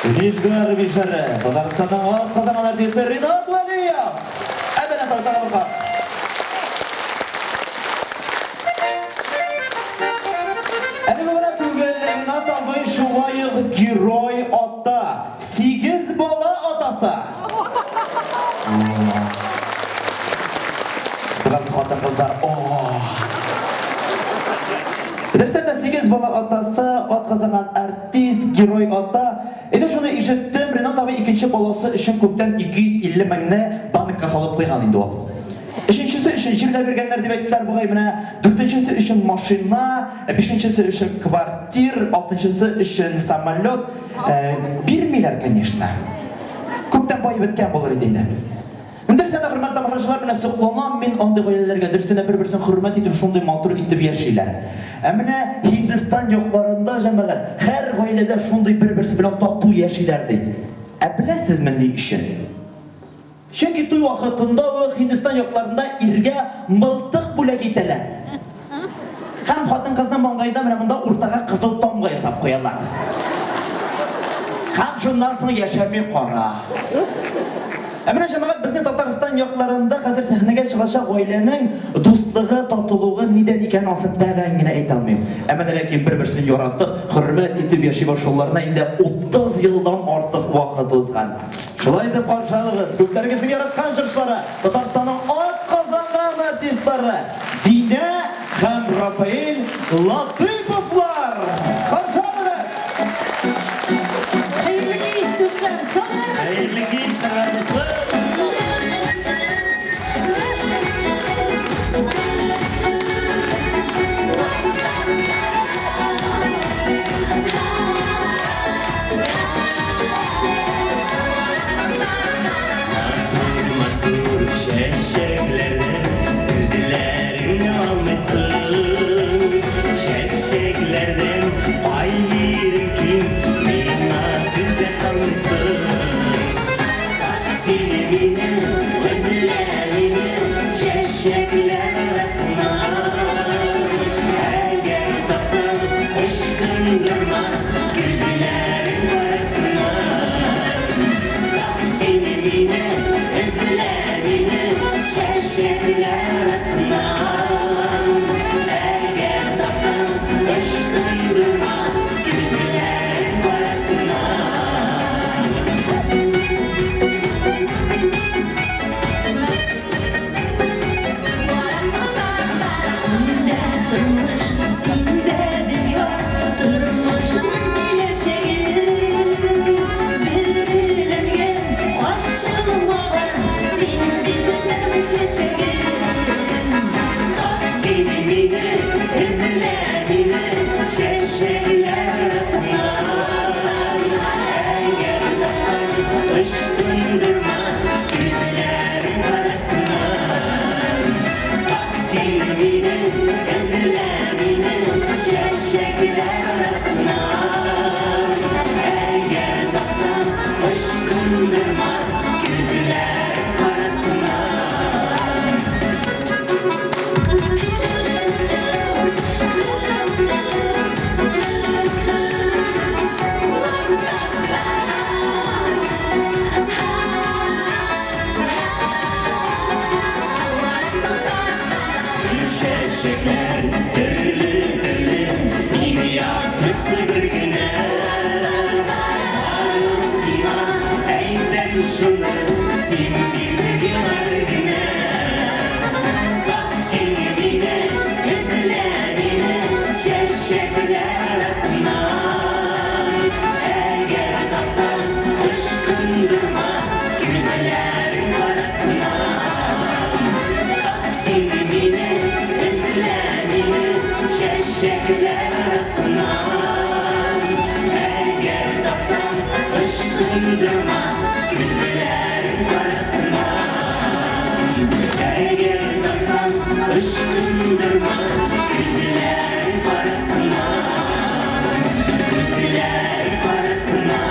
Нижгар Мишәре, Татарстанның атказанган артисты Ринат Вәлиев! Әбәнә тагы бер кат. Әле бу гына түгел, Ринат абый шулай ук герой ата, сигез бала атасы. Сразу хатын-кызлар, о! Дөрестән дә сигез бала атасы, атказанган артист, герой ата. Инде шуны ишеттем, Ринат абый икенче баласы өчен күптән 250 меңне банкка салып куйган инде ул. Өченчесе өчен җир дә биргәннәр дип әйттеләр бугай, менә дүртенчесе өчен машина, бишенчесе өчен квартир, алтынчысы өчен самолет. Бирмиләр, конечно. Күптән баеп беткән булыр иде инде. Дөрестән дә, хөрмәтле тамашачылар, менә сокланам мин андый гаиләләргә. Дөрестән дә, бер-берсен хөрмәт итеп, шундый матур итеп яшиләр. Ә менә Һиндстан якларында, җәмәгать, һәр гаиләдә шундый бер-берсе белән тату яшиләр, ди. Ә беләсезме ни өчен? Чөнки туй вакытында ук Һиндстан якларында иргә мылтык бүләк итәләр. Һәм хатын-кызның маңгаенда менә монда уртага кызыл тамга ясап куялар. Һәм шуннан соң яшәми кара. Ә менә, җәмәгать, безнең Татарстан якларында хәзер сәхнәгә чыгачак гаиләнең дуслыгы, татулыгы нидән икәнен ансын тәгаен генә әйтә алмыйм. Әмма дә ләкин бер-берсен яратып, хөрмәт итеп яши башлауларына инде 30 елдан артык вакыт узган. Шулай итеп каршы алыгыз, күпләрегезнең яраткан җырчылары, Татарстанның атказанган артистлары Динә һәм Рафаэль Латыйповлар! Каршы алыгыз! Хәерле кич, дуслар! Саумысыз? Хәерле кич, дуслар! Матур-матур чәчәкләрдән күзләреңне алмыйсың. Чәчәкләрдән кай җирең ким, миңа күз дә салмыйсың. Так сине мине, эзлә мине чәчәкләр арасыннан. Әгәр тапсаң, ычкындырма күзләрең карасыннан. Тап сине мине, эзлә мине чәчәкләр арасыннан. Әгәр тапсаң, ычкындырма күзләрең карасыннан. Миндә тормыш, синдә дөнья, тормышның киләчәге. Бөреләнгән, ачылмаган, син бит тәмле чәчәгем. Тап син мине, эзлә мине, чәчәкләр арасыннан. Әгәр тапсаң, ычкындырма күзләрең карасыннан. Тап син мине, эзлә мине, чәчәкләр арасыннан. Әгәр тапсаң, ычкындырма күзләрең карасыннан. Чәчәкләр төрле-төрле, иң яктысы бер генә. Бары сиңа әйтәм шуны, син бит миңа бер генә. Тап син мине, эзлә мине чәчәкләр арасыннан. Әгәр тапсаң, ычкындырма күзләрең карасыннан. Тап син мине, эзлә мине чәчәкләр арасыннан. Әгәр тапсаң, ычкындырма күзләрең карасыннан. Әгәр тапсаң, ычкындырма күзләрең карасыннан. Күзләрең карасыннан.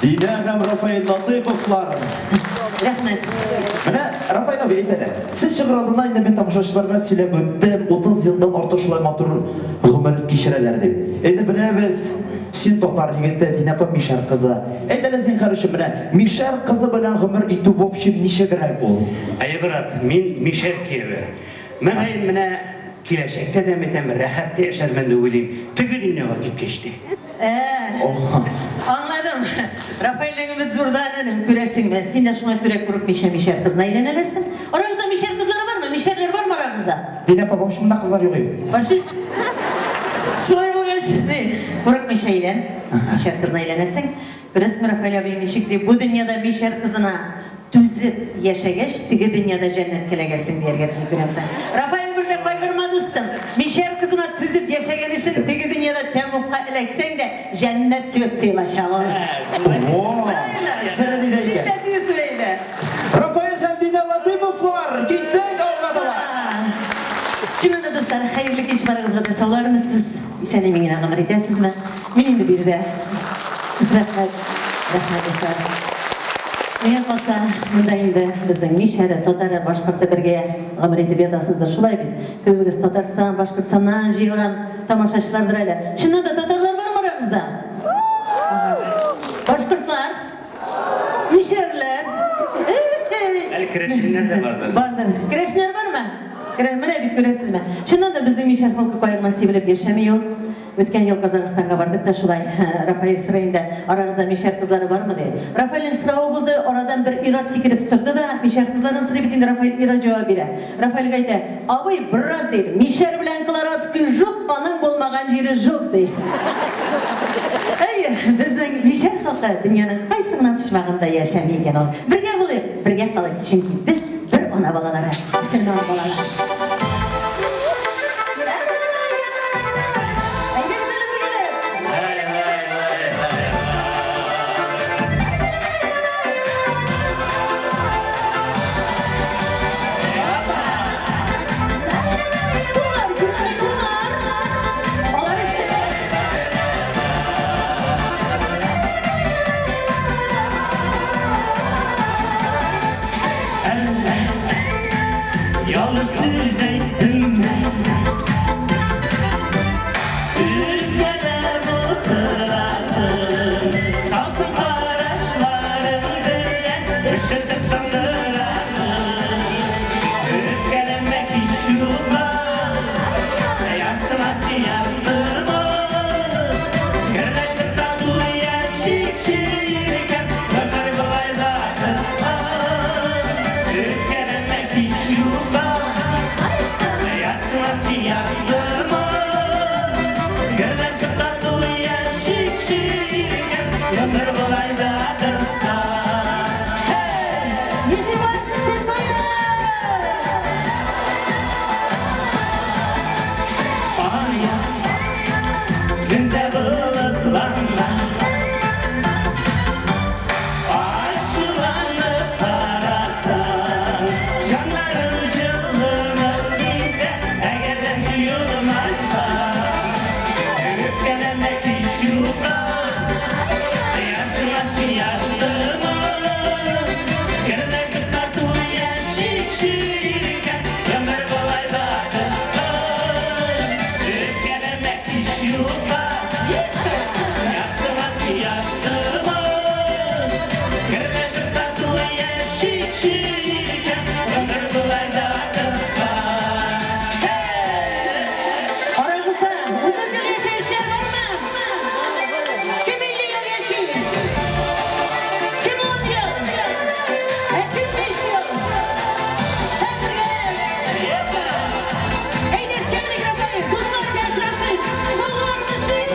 Динә һәм Рафаэль Латыйповлар. Рәхмәт. Менә Рафаэль абый әйт әле. Сез чыгыр алдыннан инде мин тамашачыларга сөйләп үттем, 30 елдан артык шулай матур гомер кичерәләр дип. Инде беләбез, син татар егете, Динә апа мишәр кызы. Әйт әле зинһар өчен менә мишәр кызы белән гомер итү в общем ничегрәк ул? Әйе, брат, мин мишәр кияве. Мөгаен, менә киләчәктә дә мәйтәм, рәхәттә яшәрмен дип уйлыйм. Теге дөньяга киткәч тә. Ә, аңладым. Рафаэльнең өмет зурдан, энем, күрәсеңме? Син дә шуңа күрә курыкмыйча мишәр кызына әйләнә аласың. Арагызда мишәр кызлары бармы? Мишәрләр бармы арагызда? Динә апа, в общем, монда кызлар юк иде. Вообще? Шулай булгач, ни, курыкмыйча әйлән. Мишәр кызына әйләнәсең. Күрәсеңме, Рафаэль абый ничек ди, бу дөньяда мишәр кызына Түзеп яшәгәч, теге дөньяда җәннәткә эләгәсең, дияргә тели күрәмсең. Рафаэль бер дә кайгырма, дустым. Мишәр кызына түзеп яшәгән өчен теге дөньяда тәмугка эләксәң дә, җәннәт кебек тоелачак ул. Во! Сере нидә Син икән? дә түз әйдә. Рафаэль һәм Динә Латыйповлар, киттек алга таба! Чыннан да, дуслар, хәерле кич барыгызга да, саулармысыз? Исән-имин генә гомер итәсезме? Мин инде биредә. Рәхмәт, рәхмәт, дуслар. Миңа калса, монда инде безнең мишәре, татары, башкорты бергә гомер итеп ятасыздыр, шулай бит? Күбегез Татарстан, Башкортстаннан җыелган тамашачылардыр әле. Чыннан да татарлар бармы арагызда? Ага. Башкортлар? Мишәрләр? Әле керәшеннәр дә бардыр. Бардыр. Керәшеннәр бармы? Менә бит күрәсезме? Чыннан да безнең мишәр халкы кая гына сибелеп яшәми ул. Үткән ел Казахстанга бардык та шулай, Рафаэль сорый инде, арагызда мишәр кызлары бармы, ди. Рафаэльнең соравы булды, арадан бер ир-ат сикереп торды да, мишәр кызларын сорый бит инде, Рафаэль ир-ат җавап бирә. Рафаэльгә әйтә, Абый, брат, ди, мишәр белән колорадский жук, аның булмаган җире жук, ди. Әйе, безнең мишәр халкы дөньяның кайсы гына почмагында яшәми икән ул. Бергә булыйк, бергә калыйк, чөнки без бер ана балалары. Мөселман балалар. Әйдәгез әле бергәләп. Куллар күтәрә, куллар. Алар өстенә. Ялгыш сүз әйттем. Үпкәләп утырасың, Салкын карашларың белән Өшетеп тындырасың. Үпкәләмә һич юкка, Ярсыма син, ярсыма. Гөрләшеп тату яшик чиркән, Гомер болай да кыска. Үпкәләмә һич юкка, Ярсыма син, ярсыма. Гөрләшеп тату яшик чиркән, Гомер болай да кыска. Hey! Нижний Аяз көндә болытлана, Ачуланып карасаң, Җаннарым җылынып китә, Әгәр дә елмайсаң. Үпкәләмә һич юкка, Ярсыма син, ярсыма. Гөрләшеп тату яшик чиркән, Гомер болай да кыска. Үпкәләмә һич юкка, Ярсыма син, ярсыма. Гөрләшеп тату яшик чиркән, Гомер болай да кыска. Hey! Арагызда 30 ел яшәүчеләр бармы? Кем 50 ел яши? Кем 10 ел? Ә кем 5 ел? Хәзергә. Әйдә, эскәмник, Рафаэль, дуслар белән очрашыйк. Саулармы сез?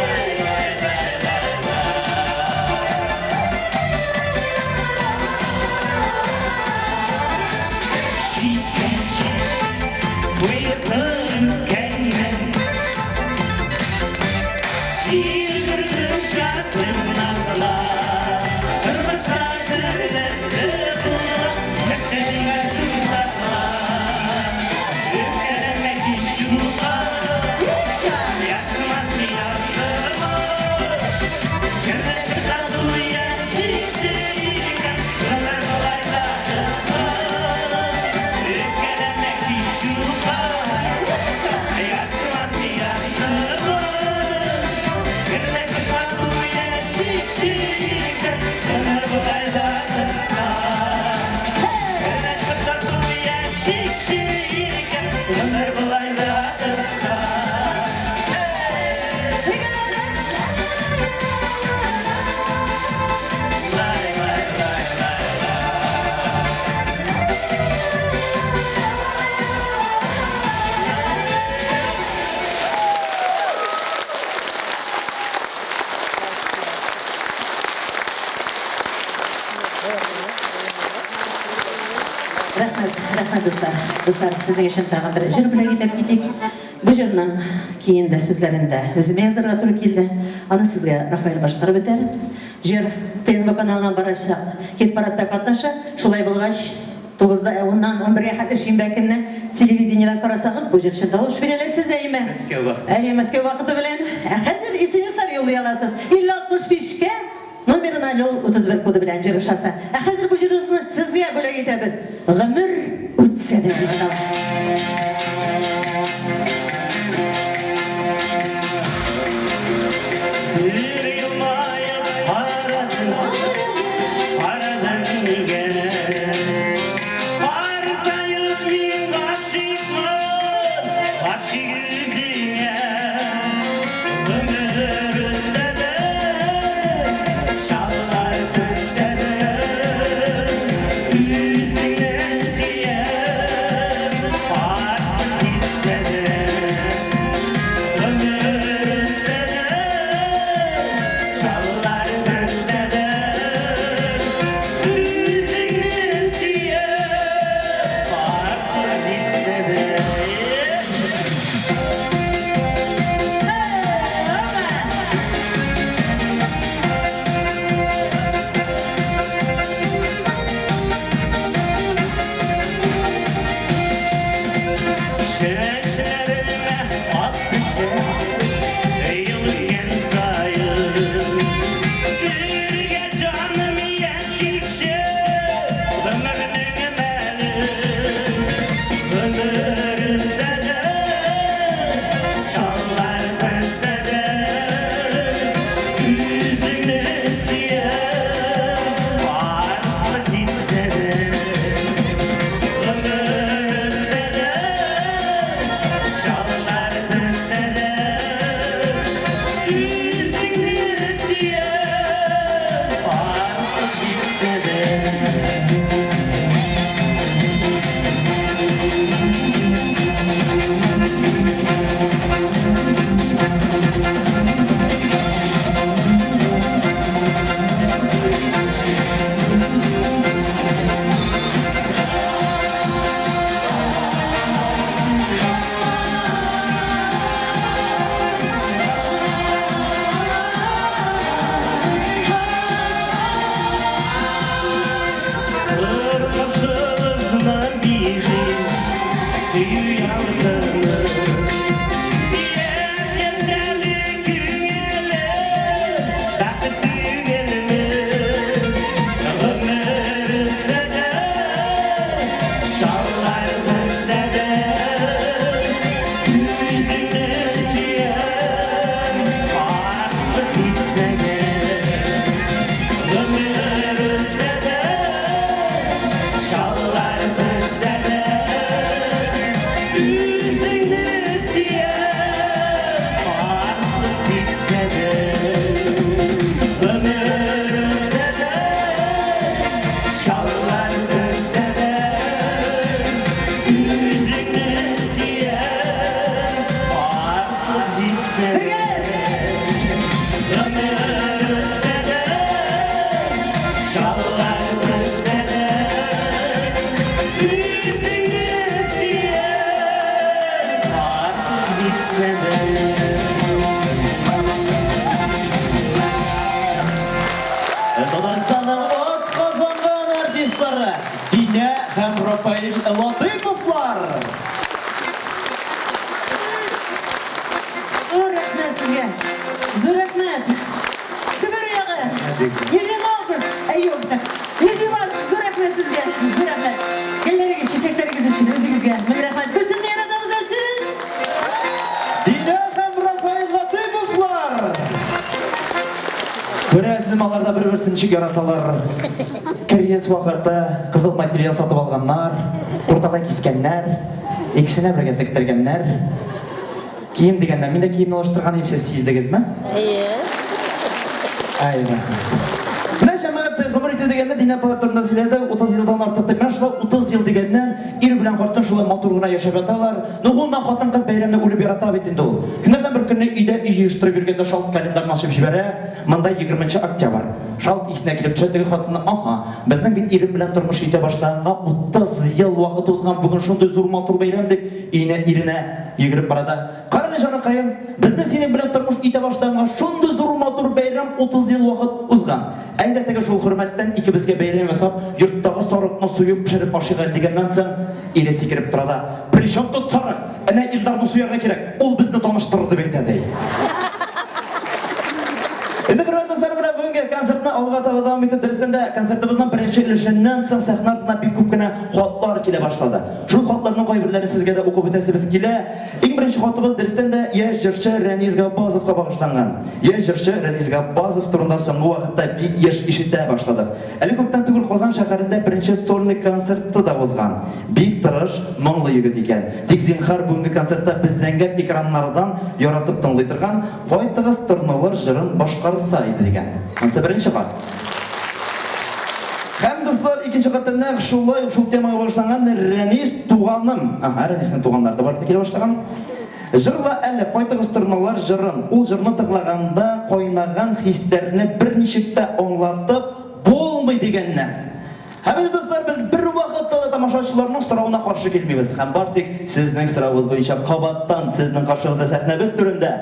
Рәхмәт, рәхмәт, дуслар. Дуслар, сезнең өчен тагын бер җыр бүләк итеп китик. Бу җырның көен дә, сүзләрен дә үземә язарга туры килде. Аны сезгә Рафаэль башкарып үтәр. Җыр ТНВ каналыннан барачак хит-парадта катнаша. Шулай булгач, тугызда, ә уннан унбергә хәтле шимбә көнне телевидениедән карасагыз, бу җыр өчен тавыш бирә аласыз, әйеме? Мәскәү вакыты. Әйе, Мәскәү вакыты белән. Ә хәзер смслар юллый аласыз. 50 65 кә Номерына лол 31 коды белән җыр ошаса. Ә хәзер бу җырыгызны сезгә бүләк итәбез. Гомер үтсә дә дип атала. Бер елмаеп карадың, карадың нигә? Картаеп мин гашыйкмын, гашыйк үзеңә. Гомер үтсә дә, чаллар төшсә дә, үзеңне сөям, картлык җитсә дә. Гомер үтсә дә, чаллар төшсә дә, үзеңне сөям, картлык җитсә дә. Чәчләремә ак төшә, ел үткән саен. Бергә җаным яшикче, гомернең мәле. Гомер үтсә дә, чаллар төшсә дә, үзеңне сөям, картлык җитсә дә. Гомер үтсә дә, чаллар төшсә дә, үзеңне сөям, картлык җитсә дә. Тормышыбызны бизи сөю ялкыны. Ямь-яшел күңелем, бәхет түгелме? Гомер үтсә дә, чаллар төшсә дә, үзеңне сөям, картлык җитсә дә. Гомер үтсә дә, чаллар төшсә дә, үзеңне сөям, картлык җитсә дә. Гомер үтсә дә, чаллар төшсә дә, үзеңне сөям, картлык җитсә дә. Гомер үтсә дә, чаллар төшсә дә, үзеңне сөям, картлык җитсә дә. Татарстанның атказанган артистлары Динә һәм Рафаэль Латыйповлар! Зур рәхмәт сезгә. Зур рәхмәт. Себер ягы. Нижний Новгород. Әйе. Нижний Марс. Зур рәхмәт сезгә. Зур рәхмәт. Гөлләрегез, чәчәкләрегез өчен үзегезгә мең рәхмәт. Без сезне яратабыз, ә сез? Динә һәм Рафаэль Латыйповлар! Күрәсезме, алар да бер-берсен ничек яраталар. Кризис вакыты кызыл материал сатып алганнар, уртада кискәннәр, икесенә бергә тектергәннәр. Кием дигәннән, мин дә киемне алыштырган идем, сез сиздегезме? Әйе. Әй, рәхмәт. Менә җәмәгать гомер итү дигәндә Динә апалар турында сөйләде, 30 елдан артык дип. Менә шулай 30 ел дигәннән ир белән белән хатын шулай матур гына яшәп яталар. Ну, гомумән, хатын-кыз бәйрәмне үлеп ярата бит инде ул. Көннәрдән бер көнне өйдә өй җыештырып йөргәндә шалт календарьны ачып җибәрә, монда егерменче октябрь. Шалт исенә килеп төшә теге хатынның, аһа, безнең бит ирем белән тормыш итә башлаганга 30 ел вакыт узган, бүген шундый зур матур бәйрәм, дип, өенә иренә йөгереп бара да, Карале, җаныкаем, безнең синең белән тормыш итә башлаганга шундый зур матур бәйрәм, 30 ел вакыт узган. Әйдә теге шул хөрмәттән икебезгә бәйрәм ясап, йорттагы сарыкны суеп пешереп ашыйк әле, дигәннән соң, ире сикереп тора да, Причем тут сарык? Әнә Илдарны суярга кирәк, ул безне таныштырыр, дип әйтә, ди. Инде, хөрмәтле дуслар, менә бүгенге концертны алга таба дәвам итеп, дөрестән дә, концертыбызның беренче өлешеннән соң сәхнә артына бик күп кенә хатлар килә башлады. Шул хатларның кайберләрен сезгә дә укып үтәсебез килә. Иң беренче хатыбыз дөрестән дә яшь җырчы Рәнис Габбазовка багышланган. Яшь җырчы Рәнис Габбазов турында соңгы вакытта бик еш ишетә башладык. Әле күптән түгел Казан шәһәрендә беренче сольный концерты да узган. Бик тырыш, моңлы егет икән. Тик зинһар бүгенге концертта без зәңгәр экраннардан яратып тыңлый торган Кайтыгыз, торналар җырын башкарса иде дигән. Монысы беренче хат. Һәм, дуслар, икенче хатта нәкъ шулай ук шул темага багышланган Рәнис туганым. Ага, Рәниснең туганнары да барлыкка килә башлаган. Җырла әле, кайтыгыз торналар җырын. Ул җырны тыңлаганда кайнаган хисләрне берничек тә аңлатып булмый дигәннәр. Һәм инде, дуслар, без бервакытта да тамашачыларның соравына каршы килмибез. Һәм бар тик сезнең соравыгыз буенча кабаттан сезнең каршыгызда сәхнәбез түрендә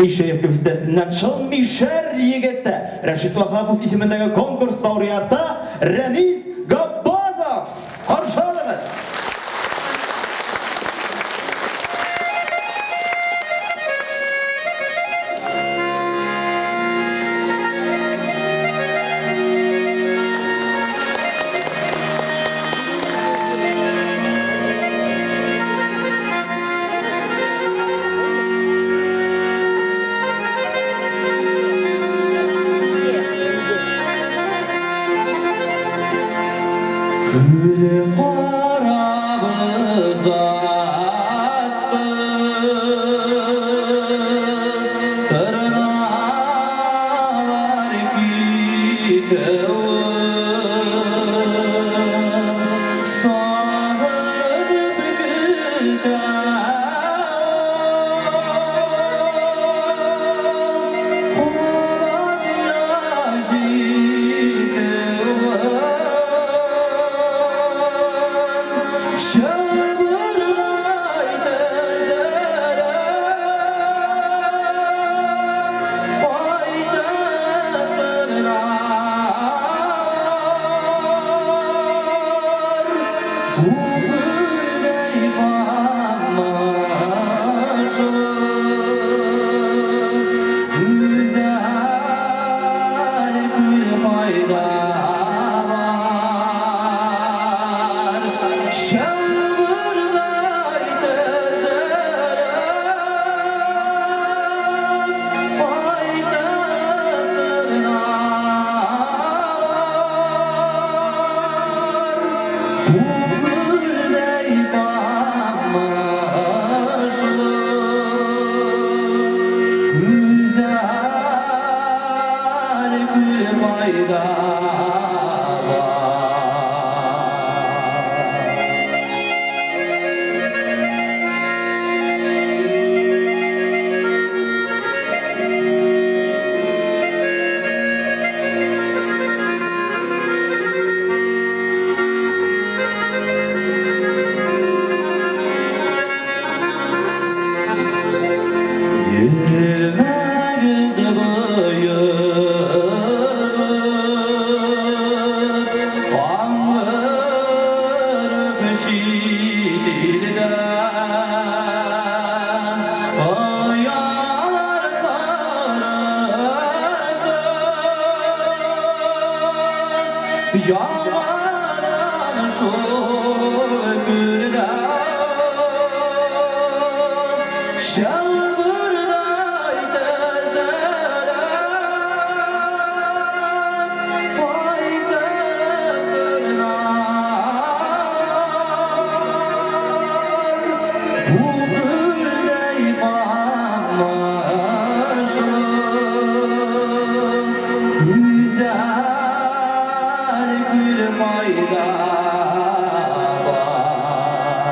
Ишеевка бистәсеннән чын мишәр егете, Рәшит Ваһапов исемендәге конкурс лауреаты Рәнис Габбазов! Каршы алыгыз! Күле карабыз атты, Тырналар китеүе, Сагынып көтәм. Йөрмәгез боеп, Каңгырып чит илдә, Оялар корырсыз, Яңадан шул күлдә. Чылбырдай тезелеп, кайтырыз торналар. Бу гөлдәй камышлы, гүзәл күл кайда бар?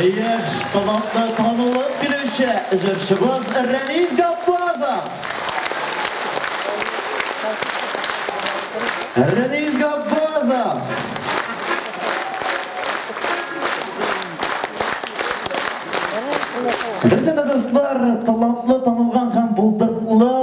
Яшь талантлы танылып килүче җырчыбыз Рәнис Габбазов. Рәнис Габбазов. Дөресен дә, дуслар, талантлы, танылган һәм булдыклы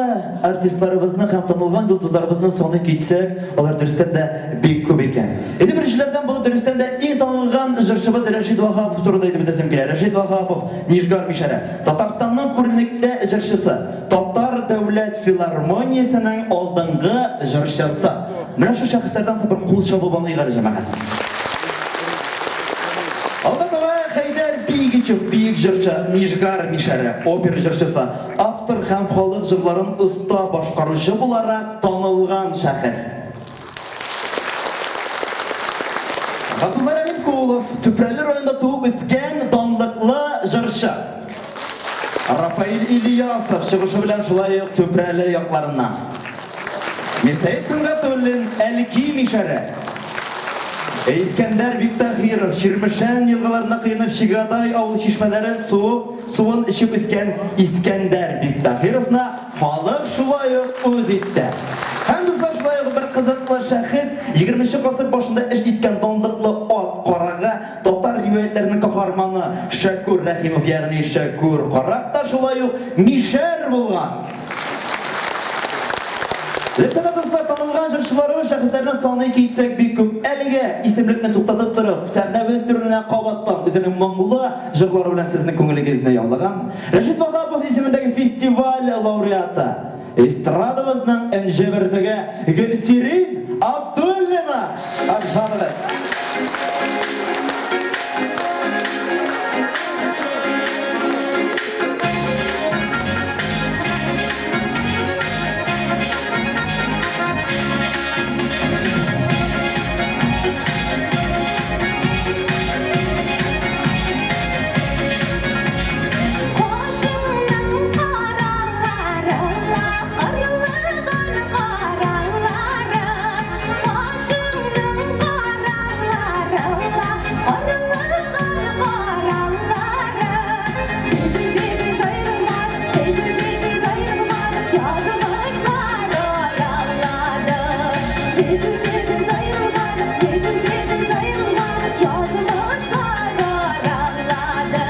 артистларыбызны һәм танылган йолдызларыбызны саный китсәк, алар дөрестән дә бик күп икән. Инде беренчеләрдән булып дөрестән дә иң танылган җырчыбыз Рәшит Ваһапов турында әйтеп үтәсем килә. Рәшит Ваһапов, Нижгар мишәре, Татарстанның күренекле җырчысы, Татар дәүләт филармониясенең алдынгы җырчысы. Менә шул шәхесләрдән соң бер кул чабып алыйк әле, җәмәгать. Алга таба Хәйдәр Бигичев, бөек җырчы, Нижгар мишәре, опера җырчысы, автор һәм халык җырларын оста башкаручы буларак танылган шәхес. Габдулла Рәмиткулов, Чүпрәле районында туып үскән данлыклы җырчы. Рафаэль Ильясов чыгышы белән шулай ук Чүпрәле якларыннан. Мирсәет Сөнгатуллин, Әлки мишәре. Искәндәр Биктаһиров, Чирмешән елгаларына коенып Чигадай авыл чишмәләрен су, суын эчеп үскән Искәндәр Биктаһировны халык шулай ук үз итте. Һәм дуслар, шулай ук бер кызыклы шәхес, 20 гасыр башында эш иткән данлыклы ат карагы, татар риваятьләренең каһарманы Шәкүр Рәхимов, ягъни Шәкүр Карак та шулай ук мишәр булган. Ләйсән дуслар, танылган җырчыларыбыз шәхесләрне саный китсәк бик күп. Әлегә исемлекне туктатып торып, сәхнәбез түренә кабаттан үзенең моңлы җырлары белән сезнең күңелегезне яулаган Рәшит Ваһапов исемендәге фестиваль лауреаты, эстрадабызның энҗе бөртеге Гөлсирин Абдуллина Аршановыз. Кашыңның каралары ла, карлыган каралары. Кашыңның каралары ла, карлыган каралары. Без үзебез аерылмадык, без үзебез аерылмадык, язмышлар аралады. Без үзебез аерылмадык, без үзебез аерылмадык, язмышлар аралады.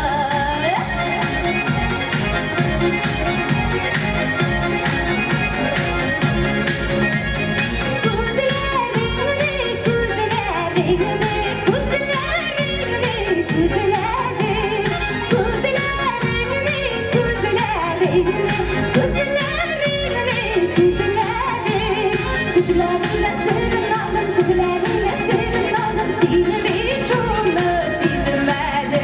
Күзләреңне, күзләреңне, күзләреңне, күзләрең. Күзләреңне, күзләреңне, күзләреңне, күзләрең. Күзләреңне сирин алдым, күзләреңне сирин алдым, сине бит шуны сизмәдем.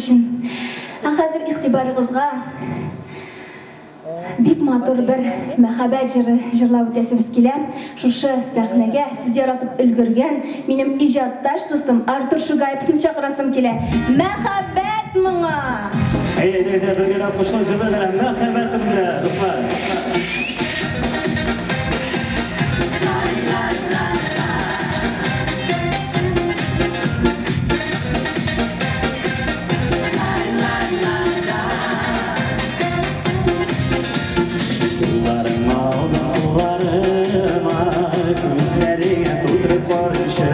өчен. Ә хәзер игътибарыгызга бик матур бер мәхәббәт җыры җырлап үтәсебез килә. Шушы сәхнәгә сез яратып өлгергән минем иҗатташ дустым Артур Шугаевны чакырасым килә. Мәхәббәт моңы! Әйе, әйдәгез, бергәләп кушылып җырлыйк әле Мәхәббәт турында, дуслар. Кулларыңа алдым кулларыма, Күзләреңә тутырып карыйчы.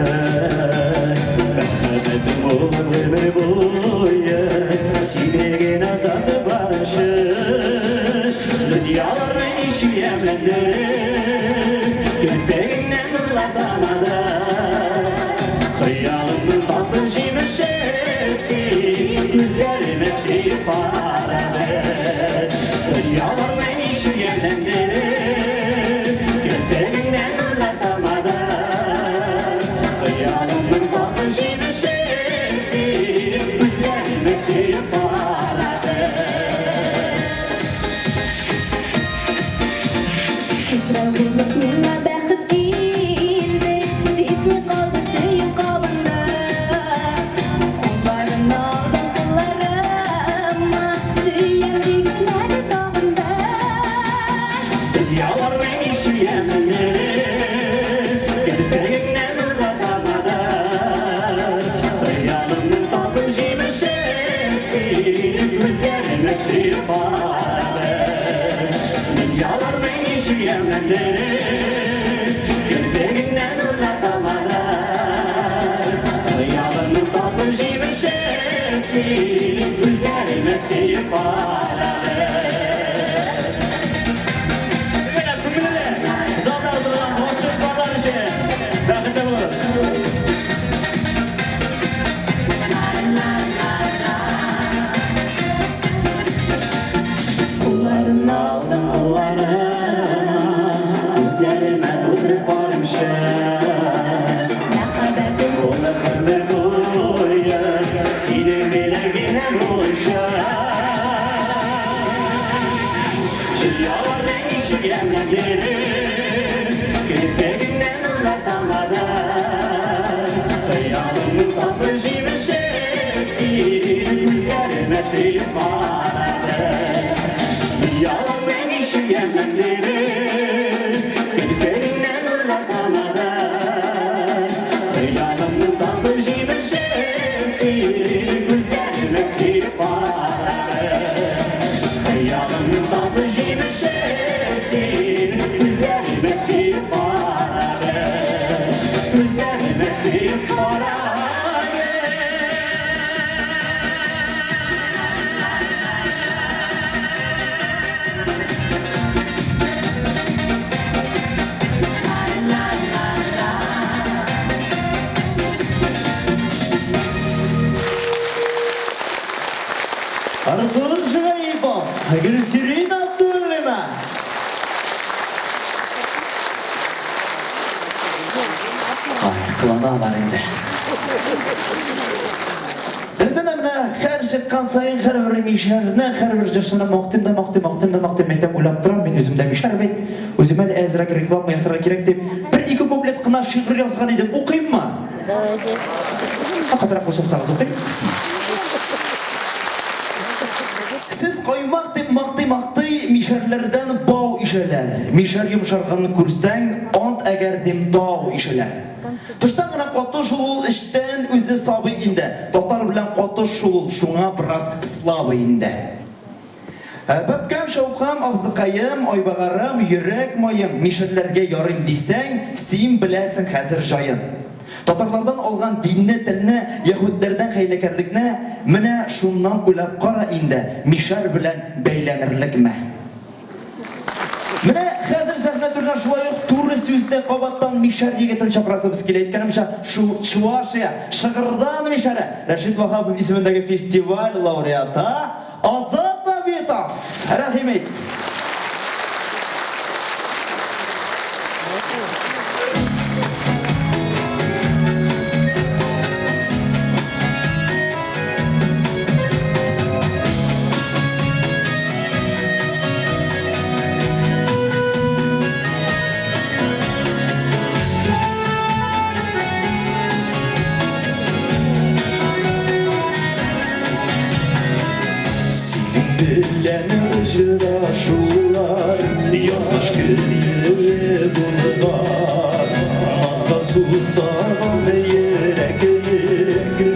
Мәхәббәтем булыр гомер буе, Сине генә озатып баручы. Дөньяларны ничек ямьләндереп, Керфегеңнән нурлар тамады. Хыялымның татлы җимеше син, Күзләремә сөеп карады. Дөньяларны ничек ямьләндереп, Керфегеңнән нурлар тамады. Хыялымның татлы җимеше син, Күзләремә сөеп карады. Күкрәү булып миңа бәхет килде, Сизми калды сөю кабынды. Кулларыңны алдым кулларыма, Сөям диген әле тагын да. Дөньяларны ничек ямьләндереп, Керфегеңнән нурлар тамады. Хыялымның татлы җимеше син, Күзләремә сөеп карады. Дөньяларны ничек ямьләндереп, Керфегеңнән нурлар тамады. Хыялымның татлы җимеше син, Күзләремә сөеп карады. Менә күңелле залда утырган гашыйк парлар өчен бәхетле булыгыз. Кулларыңны алдым кулларыма, Күзләремә тутырып карыймчы. Мәхәббәтем Булып гомер буе, Синең белән генә булыймчы. Дөньяларны ничек ямьләндереп, Керфегеңнән нурлар тамады. Хыялымның татлы җимеше син, Күзләремә сөеп карады. Дөньяларны ничек ямьләндереп, Керфегеңнән нурлар тамады. Хыялымның татлы җимеше син, Күзләремә сөеп карады. Хыялымның татлы җимеше син, Күзләремә сөеп карады. Күзләремә сөеп карады. Артур Шугаипов, Гөлсирин Абдуллина. Ай, кыланалар инде. Дөрестән дә, менә һәр чыккан саен һәрбер мишәрне, һәрбер җырчыны мактыйм да мактыйм, мактыйм да мактыйм, әйтәм, уйлап торам, мин үзем дә мишәр бит. Үземә дә әзрәк реклама ясарга кирәк дип, бер-ике куплет кына шигырь язган идем. Укыйммы? Давайте. Катырак кушылсагыз укыйм. Сез каймак дип мактый-мактый, мишәрләрдән бау ишәләр. Мишәр йомшарганын күрсәң, ант әгәр дим тау ишәләр. Тыштан гына каты шул ул, эчтән үзе сабый инде. Татар белән каты шул ул, шуңа бераз слабый инде. Бәбкәм, шаукам, абзыкаем, айбагарым, йөрәк маем, мишәрләргә ярыйм дисәң, син беләсең хәзер җаен. Татарлардан алган динне, телне, яһүдләрдән хәйләкәрлекне, менә шуннан уйлап кара инде, мишәр белән бәйләнерлекме? Менә хәзер сәхнә түренә шулай ук туры сүзле кабаттан мишәр егетен чакырасыбыз килә. Әйткәнемчә, шу Чувашия, Шыгырдан мишәре, Рәшит Ваһапов исемендәге фестиваль лауреаты Азат Абитов. Рәхим ит. белән очрашулар Язмыш көе булган. Назга сусаган йөрәкне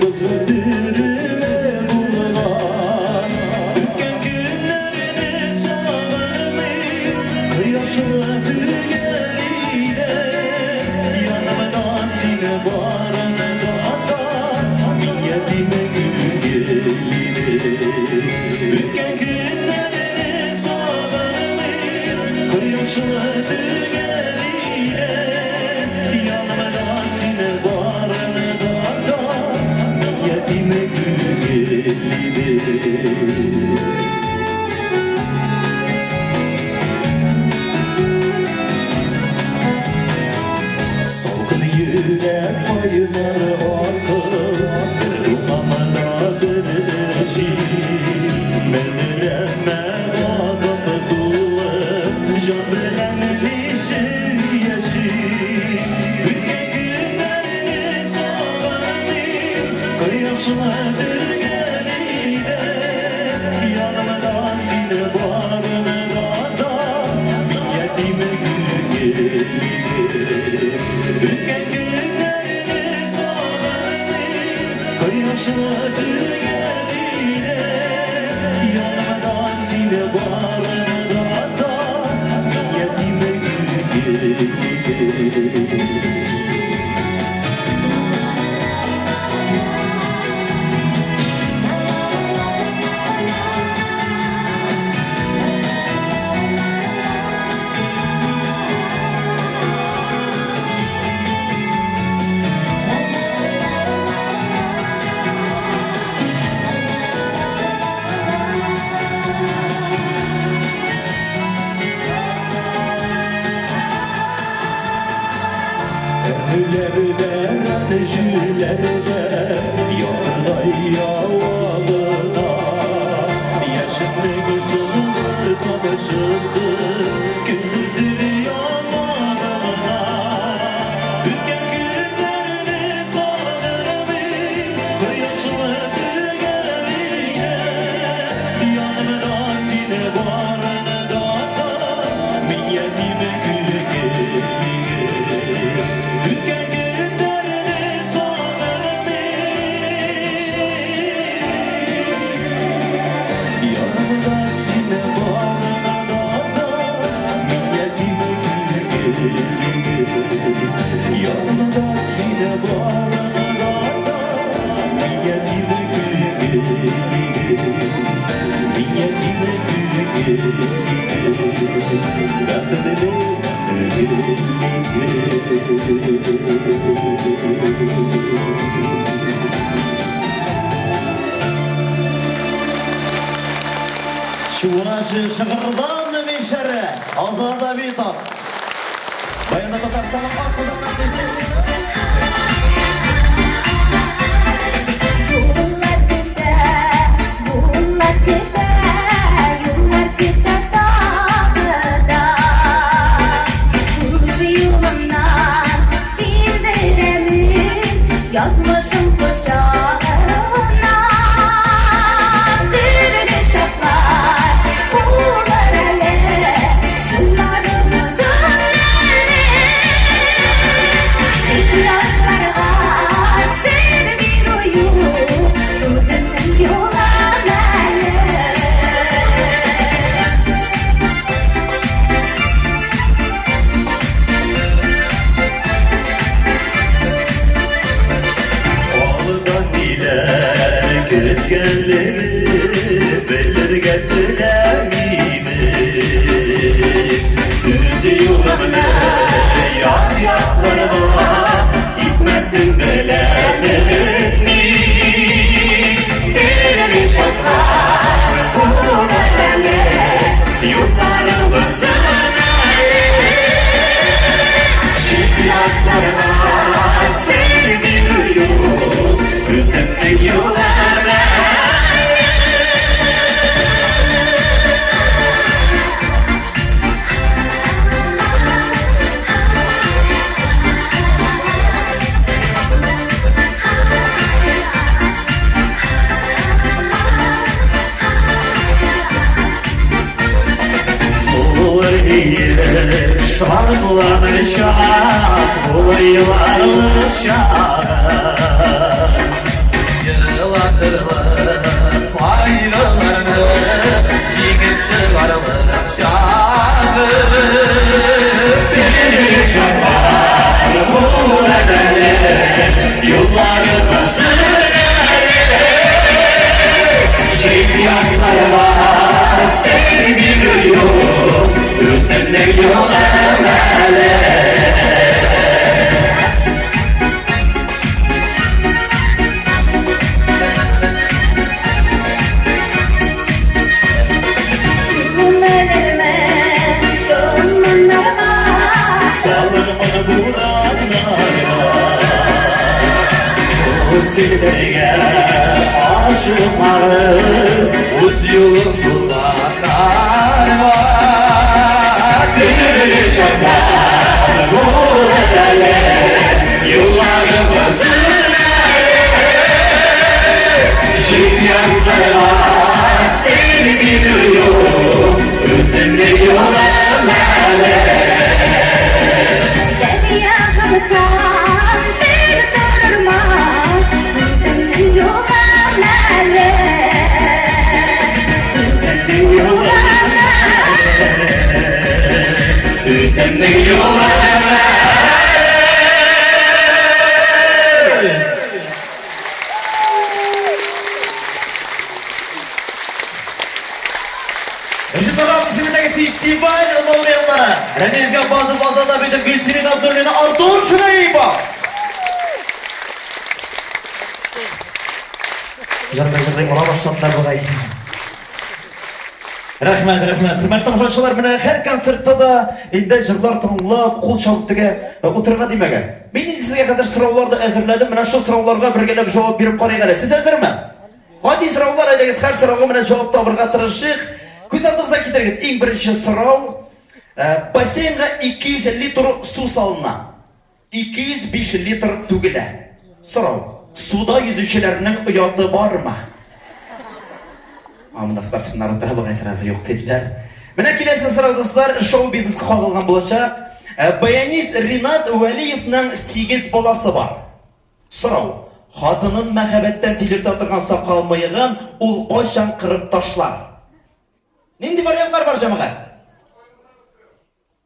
Бозу төрүе булган. Үткән көннәрне сагыныйм, Кояшлы төгәл иде. Янымда син барында да, Мин ятим күңел иде. Үткән көннәрне сагыныйм, Кояшлы төгәл иде. Янымда син барында да, Мин ятим күңел иде. Салкын йөрәк кайнар акыл, Бер дуңамда бер җил. Мөлдерәмә газап тулы, Җан белән ничек яшим? Үткән көннәрне сагыныйм, Кояшлы төгәл иде. Янымда син барында да, Мин ятим күңел иде. Үткән көннәрне сагыныйм, Кояшлы төгәл иде. Янымда син барында да, Мин ятим күңел иде. Әрнүләрдә, рәнҗүләрдә, Ярдай явалына. Яшеннең соңгы тамчысы Көзелдер яңагына. Үткән көннәрне сагыныйм, Кояшлы төгәл иде. Янымда син барында да, Мин ятим күңел иде. Үткән көннәрне сагыныйм, Янымда син барында да, Мин ятим күңел иде. Янымда син барында да, Мин ятим күңел иде. Мин ятим күңел иде. Бәхетле күңел иде. Чувашия Шыгырдан мишәре Азат Абитов. Баянда Татарстанның атказанган артисты. Юллар көтә, юллар көтә, юллар көтә тагы да. Үз юлымнан шилдерәмен, Язмышым кочагына. Төрле чаклар булыр әле, Юлларыбыз әле. Шатланыр чак, булыр еларлык чагы. Елатырлык кайгыларны җиңеп чыгарлык чагы. Теге чаклар булыр әле, юлларыбыз әле. Чит-ятларга син юк, үземнең юлым әле. Kalırmın buranlarda Bu silbege aşıkmarız Үз юлын булганнар бар. Şaklar bulur ele Yollarımızın ele Şiryatlara seni biliyorum Özümle yolum ele Үземнең юлым Режиссерлар исемендәге фестиваль лауреаты Рәмиз Габбазов, Азат Абитов, Гөлсирин Абдуллина, Артур Шугаипов. Җырлый-җырлый ора башладылар бугай. Рәхмәт, рәхмәт. Хөрмәтле тамашачылар, менә һәр концертта да инде җырлар тыңлап, кул чабып теге э, утырырга димәгән. Мин инде сезгә хәзер сораулар да әзерләдем. Менә шул сорауларга бергәләп җавап биреп карыйк әле. Сез әзерме? Гади сораулар, әйдәгез, һәр сорауга менә җавап табырга тырышыйк. Күз алдыгызга китерегез. Иң беренче сорау. Э, бассейнга 200 литр су салына. 205 литр түгелә. Сорау. Суда йөзүчеләрнең ояты бармы? А, монда спортсменнар утыра бугай сразу юк диделәр. Менә киләсе сорау, дуслар, шоу-бизнеска кагылган булачак. Э, баянист Ринат Вәлиевның 8 баласы бар. Сорау. Хатынын мәхәббәттән тилертә торган сакал-мыегын ул кайчан кырып ташлар? Нинди вариантлар бар, җәмәгать?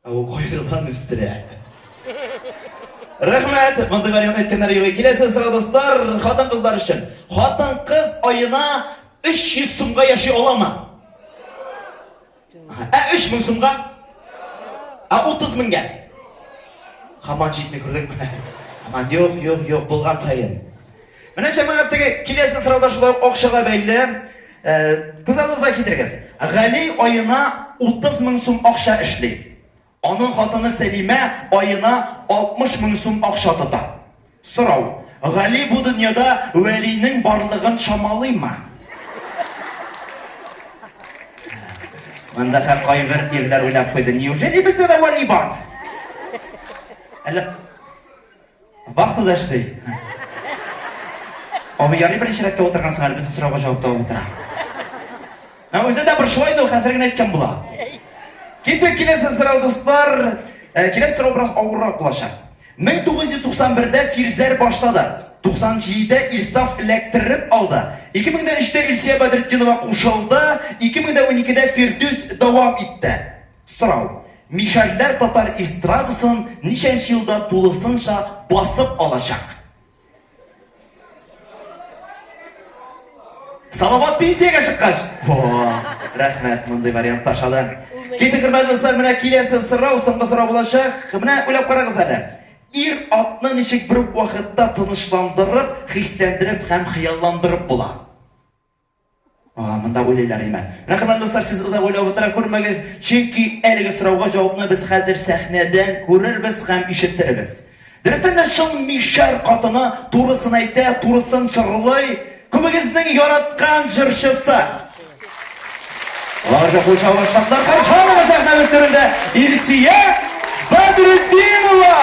Ә ул кайгыдан үстерә. Рәхмәт, мондый вариант әйткәннәр юк. Киләсе сорау, дуслар, хатын-кызлар өчен. Хатын-кыз аена 300 сумга яши аламы? Ә 3000 сумга? Ә 30 меңгә? Хаман җитми күрдеңме? Хаман юк, юк, юк, булган саен. Менә җәмәгать теге киләсе сорауда шулай ук акчага бәйле. Э, күз алдыгызга китерегез. Гали аена 30 мең сум акча эшли. Аның хатыны Сәлимә аена 60 мең сум акча тота. Сорау. Гали бу дөньяда Вәлинең барлыгын чамалыймы? Монда һәм кайбер ирләр уйлап куйды. Неужели бездә дә Вәли бар? Әллә вахтада эшли? Абый ярый беренче рәткә утыргансың әле, бөтен сорауга җавап табып утыра. Ә үзе дә борчыла инде ул, хәзер генә әйткән була. Киттек киләсе сорау, дуслар. Э, киләсе сорау бераз авыррак булачак. 1991-дә Фирзәр башлады. 97-дә Илсаф эләктереп алды. 2003-тә Илсөя Бәдретдинова кушылды. 2012-дә Фирдүс дәвам итте. Сорау. Мишәрләр татар эстрадасын ничәнче елда тулысынча басып алачак? Салават пенсиягә чыккач. Во, рәхмәт, мондый вариант ташады. Китек, хөрмәтле дуслар, менә киләсе сорау, соңгы сорау булачак. Менә уйлап карагыз әле. Ир атны ничек бер үк вакытта тынычландырып, хисләндереп һәм хыялландырып була? Ага, монда уйлыйлар димә. Менә, хөрмәтле дуслар, сез озак уйлап утыра күрмәгез, чөнки әлеге сорауга җавапны без хәзер сәхнәдән күрербез һәм ишеттербез. Дөрестән дә, чын мишәр катыны турысын әйтә, турысын җырлый. Күбегезнең яраткан җырчысы. Аларга кул чабып шатлар каршы алыгыз сәхнәбез түрендә Илсөя Бәдретдинова!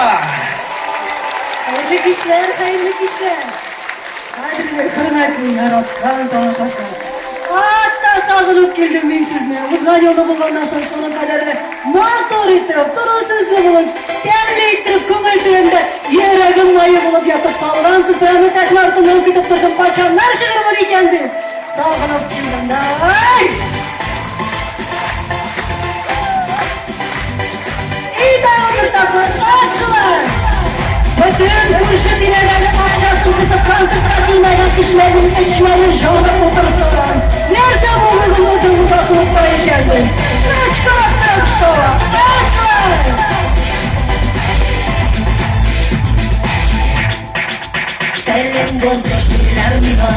Хәерле кичләр, хәерле кичләр! Кадерле, хөрмәтле, яраткан тамашачылар! Хатта сагынып килдем мин сезне. Узган елны булганнан соң шуның кадәрле матур иттереп, туры сүзле булып, тәмле иттереп, күңел түрендә йөрәгем мае булып ятып калгансыз. Прямо сәхнә артыннан көтеп тордым, кайчаннар чыгырмын икән дип. Сагынып килдем дә. Ай! И тагын бер тапкыр атшылар! Бөтен күрше тирәдәге акча тугызып концертка килмәгән кешеләрнең эчләре җанып утырсын. Нәрсә бу бүген үзең бу клубта икән ди. Кычкырып торып что? Атшылар! Телем бозык диләр миңа,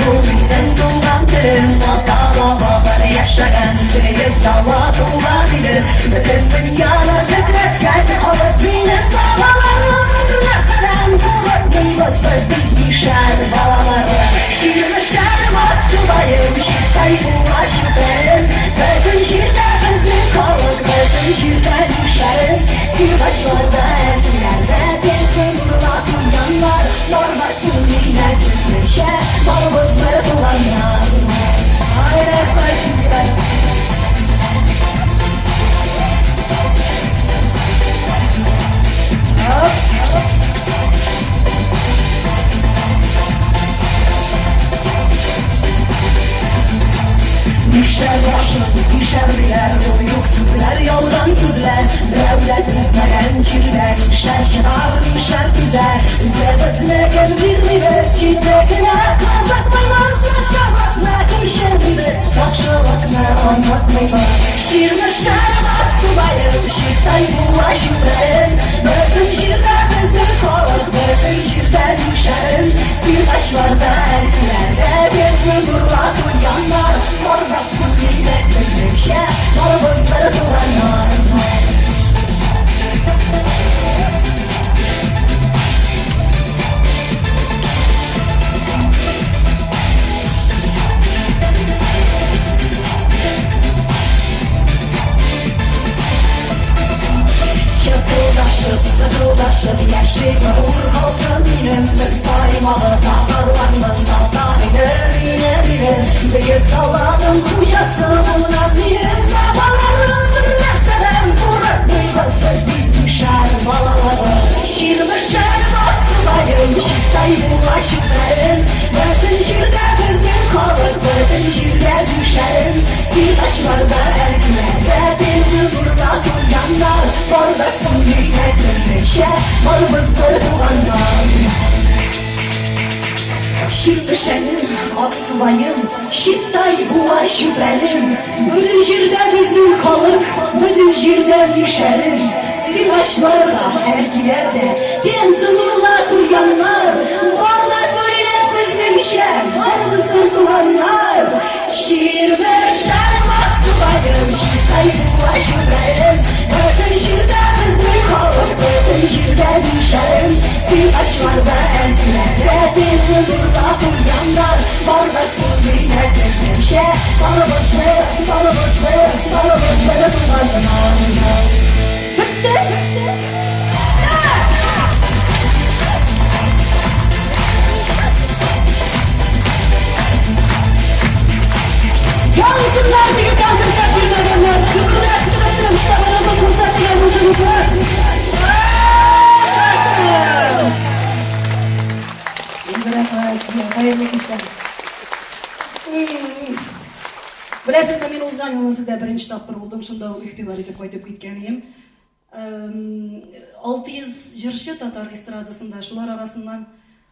Бу минем туган телем, Ата-бабалар яшәгән Бөек дала туган илем. Бөтен дөньяны тетрәткән Халык минем бабаларым. Нәрсәдән курыкмыйбыз без бит мишәр балалары. Чирмешән, Аксубаем, Чистай, Буа, Чүпрәлем, Бөтен җирдә безнең халык, Бөтен җирдә мишәрем. Сиргачларда, Әлкиләрдә, Пенза, Нурлат, Туганнар, бармасын минә күзмичә, барыбызны туганнар. Ай, рәхмәт сезгә. Мишәр башын, мишәр диләр, ул юк сүзләр, ялган сүзләр. Берәү дә түзмәгән җирдә мишәр чыгар, мишәр түзә. Үзебезнекен бирмибез, читнекенә кызыкмыйбыз, начарлыкны кичермибез, яхшылыкны онытмыйбыз. Чирмешән, Аксубаем, Чистай, Буа, Чүпрәлем, бөтен җирдә безнең халык, бөтен җирдә мишәрем. Сиргачларда, Әлкиләрдә, Пенза, Нурлат, Ульяннар, бармасын димәк безнеңчә, барыбыз бер туганнар. Чыркылдашып, зыкылдашып яши горур халкым минем. Без таймалы татарлармын, татар иле минем илем. Бөек даланың хуҗасы булган минем бабаларым. Бер нәрсәдән курыкмыйбыз, без бит мишәр балалары. Чирмешән, Аксубаем, Чистай, Буа, Чүпрәлем, бөтен җирдә безнең халык, бөтен җирдә мишәрем. Сиргачларда, Әлкиләрдә, Пенза, Нурлат, Ульяннар, бармасын димәк безнеңчә, барыбыз бер туганнар. Чирмешәнем, Аксубаем, Чистай, Буа, Чүпрәлем, бөтен җирдә безнең халык, бөтен җирдә мишәрем. Сиргачларда, Әлкиләрдә, Пенза, Нурлат, Ульяннар, бар да сөйлиләр безнеңчә, барыбыз бер туганнар. Чирмешән, Аксубаем, Чистай, Буа, Чүпрәлем, бөтен җирдә безнең халык, бөтен җирдә мишәрем. Сиргачларда, Әлкиләрдә, Пенза, Нурлат, Ульяннар, бармасын димәк безнеңчә, барыбыз бер, барыбыз бер, барыбыз бер туганнар. Бетте? Ялсыннар теге концертка килмәгәннәр, күбрәк торып штабарымны күрсәт дигән үзегезне. Рәхмәт сезгә, хәерле кичләр. Беләсезме, мин узган елны сездә беренче тапкыр булдым, шунда ук игътибар итеп кайтып киткән идем. 600 җырчы татар эстрадасында, шулар арасыннан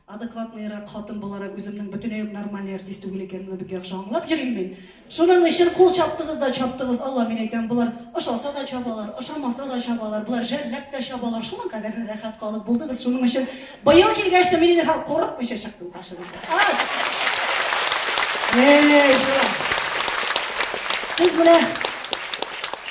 адекватныйрак хатын буларак үземнең бөтенләй үк нормальный артист түгел икәнемне бик яхшы аңлап йөрим мин. Шуның өчен кул чаптыгыз да чаптыгыз, Алла, мин әйтәм, болар ошаса да чабалар, ошамаса да чабалар, болар жәлләп тә чабалар, шуның кадәрле рәхәт халык булдыгыз, шуның өчен быел килгәч тә мин инде хәзер курыкмыйча чыктым каршыгызга. Эй, шулай. Сез менә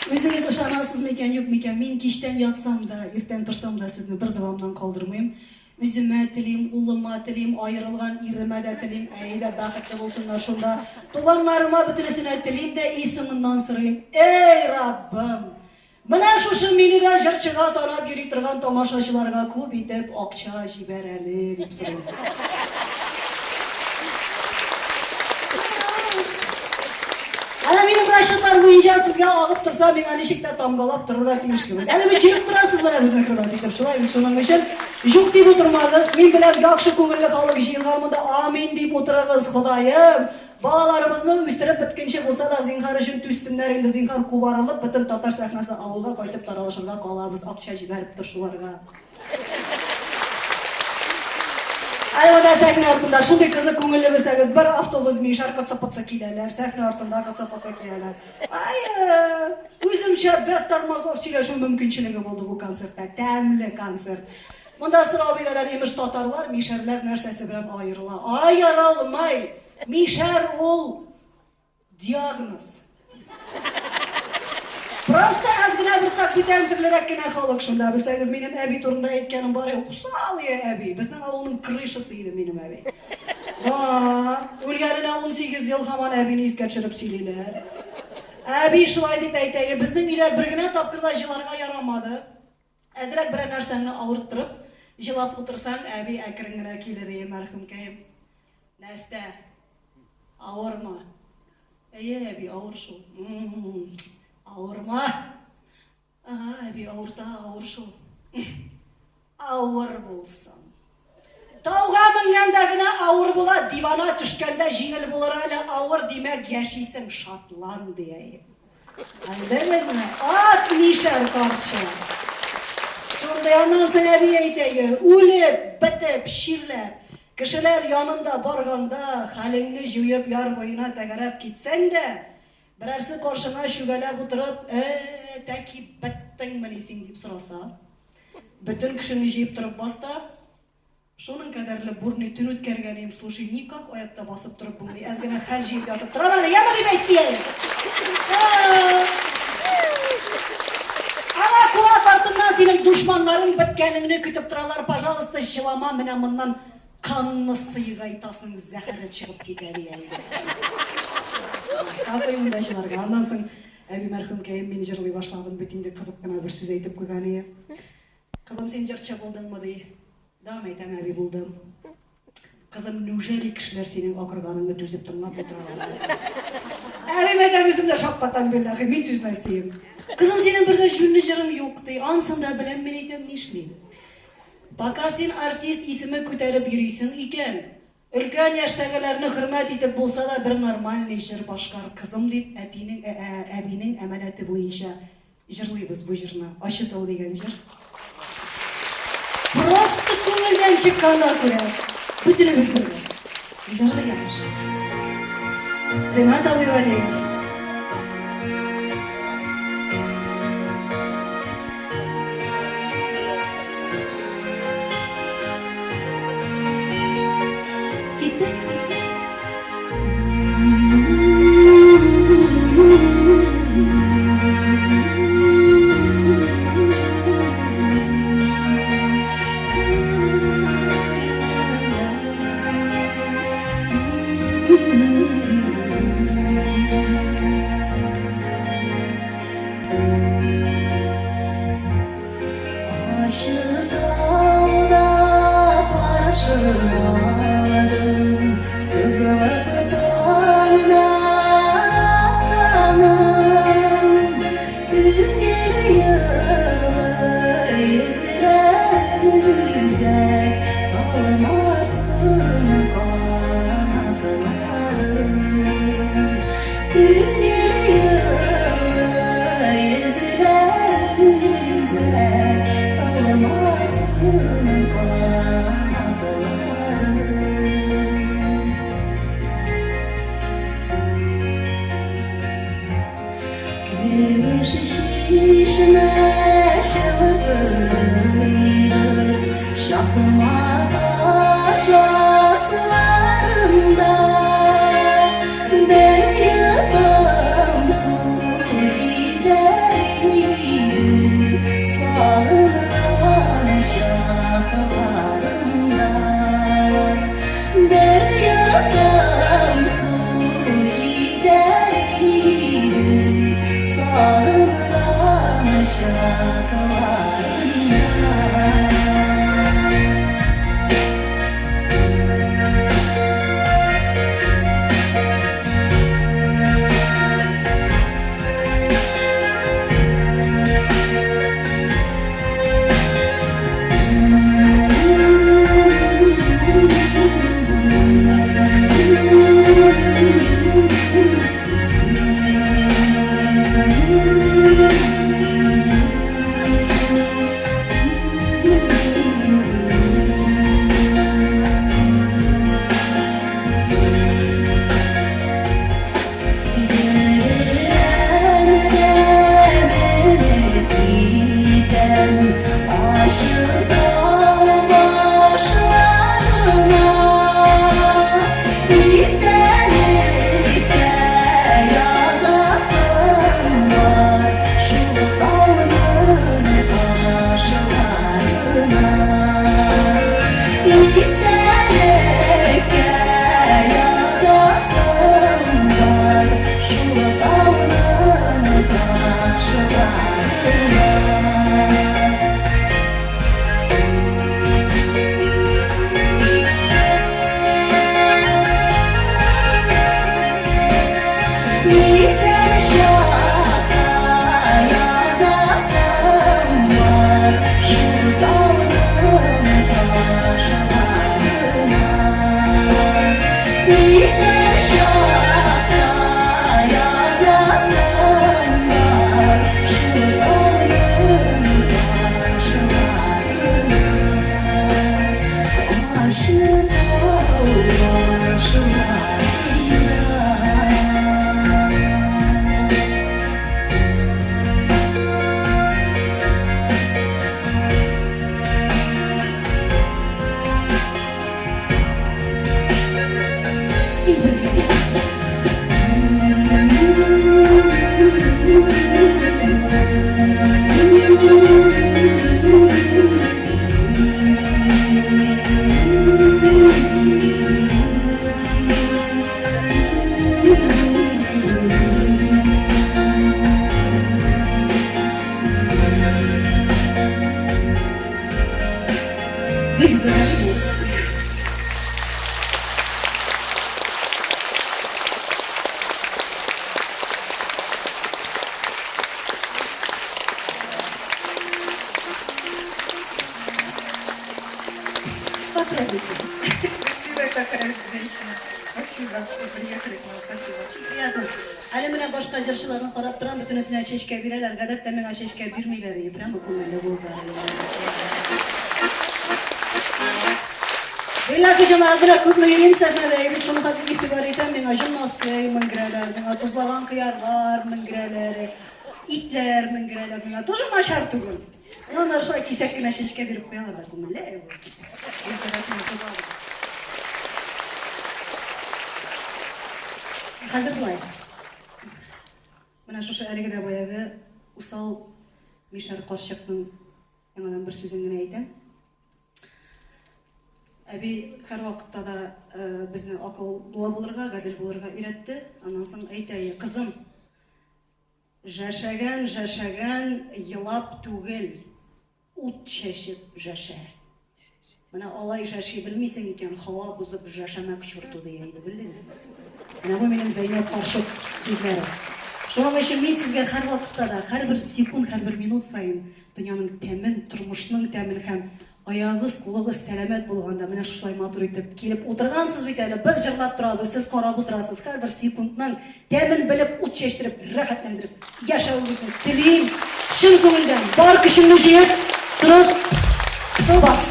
үзегез ышанасыз микән, юк микән, мин кичтән ятсам да, иртән торсам да сезне бер догамнан калдырмыйм. Үземә телим, улыма телим, аерылган иремә дә телим, әйдә бәхетле булсыннар шунда. Туганнарыма бөтенесенә телим дә, и соңыннан сорыйм. Эй, Раббым! Менә шушы мине дә җырчыга санап йөри торган тамашачыларга күп итеп акча җибәр әле, дип сорыйм. Әнә минем Концертлар буенча сезгә агып торса, миңа ничек тә тамгалап торырга тиеш кебек. Әле бит йөреп торасыз менә безне хөрмәт итеп, шулай бит, шуның өчен юк дип утырмагыз. Мин беләм, яхшы күңелле халык җыелган монда, амин дип утырыгыз, Ходаем. Балаларыбызны үстереп беткенче булса да, зинһар өчен түзсеннәр инде, зинһар кубарылып, бөтен татар сәхнәсе авылга кайтып таралышырга калабыз, акча җибәреп тор шуларга. Әле монда сәхнә артында шундый кызык күңелле белсәгез, бер автобус мишәр кыцы-пыцы киләләр, сәхнә артында кыцы-пыцы киләләр. Ай, үземчә без тормозов сөйләшү мөмкинчелеге булды бу концертта. Тәмле концерт. Монда сорау бирәләр, имеш, татарлар мишәрләр нәрсәсе белән аерыла? Аерылмай! Мишәр ул Диагноз. Просто әз генә борсак бүтән төрлерәк кенә халык шунда. Белсәгез, минем әби турында әйткәнем бар, усал я әби. Безнең авылның крышасы иде минем әби. Да, үлгәненә 18 ел һаман әбине искә төшереп сөйлиләр. Әби шулай дип әйтә, безнең өйдә бер генә тапкыр да җыларга ярамады. Әзрәк берәр нәрсәңне авырттырып, җылап утырсаң, әби әкрен генә килер ие, мәрхүмкәем. Нәстә, авырма. Әйе, әби, авыр шул. Авырма. Ага, әби, авырта, авыр шул. Авыр булсын. Тауга менгәндә генә авыр була, дивана төшкәндә җиңел булыр әле, авыр, димәк, яшисең, шатлан, дия. Әлдегезме? Ат мишәр карчык. Шундый аннан соң әби әйтә, үлеп, бетеп, чирләп, кешеләр янында барганда, хәлеңне җуеп яр буена тәгәрәп китсәң дә, берәрсе каршыңа чүгәләп утырып, э, тәки беттеңмени син, дип сораса, бөтен кешене җыеп торып бас та, шуның кадәрле бурный төн үткәргән идем, слушай, никак аякта басып торып булмый, әз генә хәл җыеп ятып торам әле, яме, дип әйтте әле. Ана кулак артыннан синең душманнарың беткәнеңне көтеп торалар, пожалуйста, җылама, менә моннан канны сыегайтасың, зәһәре чыгып китә, ди әле. Какой монда җыларга? Аннан соң әби мәрхүмкәем мин җырлый башладым бит инде, кызык кына бер сүз әйтеп куйган ие. Кызым, син җырчы булдыңмы, ди. Да, мәйтәм, әби, булдым. Кызым, неужели кешеләр синең акырганыңны түзеп тыңлап утыралар? Әби, мәйтәм, үзем дә шаккатам, билләхи, мин түзмәсем. Кызым, синең бер дә җүнле җырың юк, ди. Ансын да беләм, мин әйтәм, нишлим? Пока син артист исеме күтәреп йөрисең икән, өлкән яшьтәгеләрне хөрмәт итеп булса да бер нормальный җыр башкар, кызым, дип әтинең, әбинең әманәте буенча Җырлыйбыз бу җырны. Ачы тау дигән җыр. Просто күңелдән чыкканга күрә, бөтенебез бергә. Җырлыйк әле шул. Ренат абый Вәлиев. Киттек. Исән чакта язасым бар шул тауның ташларына. Исән чакта язасым бар шул тауның ташларына. Ачы тау башларына. Бик зур рәхмәт. Попробуйте. Красивая такая женщина. Спасибо, что приехали к нам. Спасибо. Приятно. Әле менә башка җырчыларны карап торам, бөтенесенә чәчкә бирәләр. Гадәттә миңа чәчкә бирмиләр. И прямо күңелле булды. Билләһи җәмәгать, менә күпме йөрим сәхнәдә, бит шуны хәтле игътибар итәм, миңа җомнастый менгерәләр, миңа тозлаган кыярлар менгерәләр, итләр менгерәләр, миңа тоже начар түгел. Ну, аннары шулай кисәк кенә чәчкә биреп куялар да, күңелле булып китә. Хәзер болай. Менә шушы әлеге дә баягы усал мишәр карчыкның яңадан бер сүзен генә әйтәм. Әби һәрвакытта да безне акыллы булырга, гадел булырга өйрәтте. Аннан соң әйтә, кызым, жәшәгән, жәшәгән, елап түгел, ут чәчеп жәшә. Менә алай жәши белмисең икән, һава бозып жәшәмә к черту дия иде, белдегезме? Менә бу минем Зәйнәб карчык сүзләре. Шуның өчен мин сезгә һәрвакытта да, һәрбер секунд, һәрбер минут саен дөньяның тәмен, тормышның тәмен һәм аягыгыз, кулыгыз сәламәт булганда, менә шушылай матур итеп килеп утыргансыз бит әле, без җырлап торабыз, сез карап утырасыз, һәрбер секундның тәмен белеп, ут чәчтереп, рәхәтләндереп яшәвегезне телим. Чын күңелдән, бар көчеңне җыеп, торып, бас.